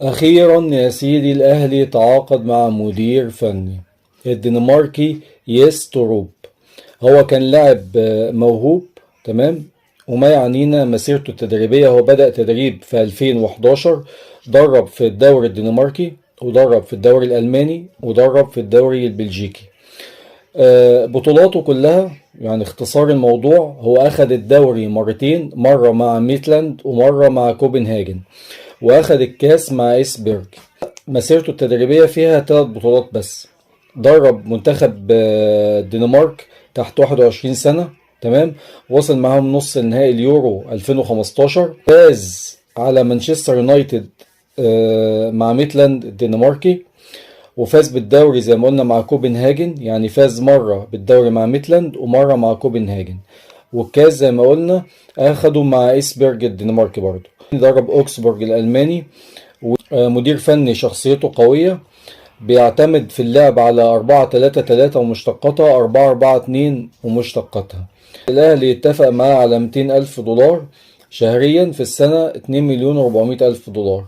أخيرا يا سيدي، الأهلي تعاقد مع مدير فني الدنماركي يس توروب. هو كان لاعب موهوب، تمام. وما يعنينا مسيرته التدريبية، هو بدأ تدريب في 2011، درب في الدوري الدنماركي، ودرب في الدوري الألماني، ودرب في الدوري البلجيكي. بطولاته كلها، يعني اختصار الموضوع، هو أخد الدوري مرتين، مرة مع ميتلاند ومرة مع كوبنهاجن، وأخد الكاس مع إسبرج. مسيرته التدريبية فيها 3 بطولات بس. درب منتخب الدنمارك تحت 21 سنة، تمام، وصل معاهم نص النهائي اليورو 2015، فاز على مانشستر يونايتد مع ميتلاند الدنماركي، وفاز بالدوري زي ما قلنا مع كوبنهاجن. يعني فاز مرة بالدوري مع ميتلاند ومرة مع كوبنهاجن، والكاس زي ما قلنا اخده مع اسبرج الدنماركي. برضه درب اوكسبورج الالماني. مدير فني شخصيته قوية، بيعتمد في اللعب على 4-3-3 ومشتقاتها، 4-4-2 ومشتقاتها. الأهلي اتفق معاه على 200 ألف دولار شهريا، في السنة 2,400,000 دولار.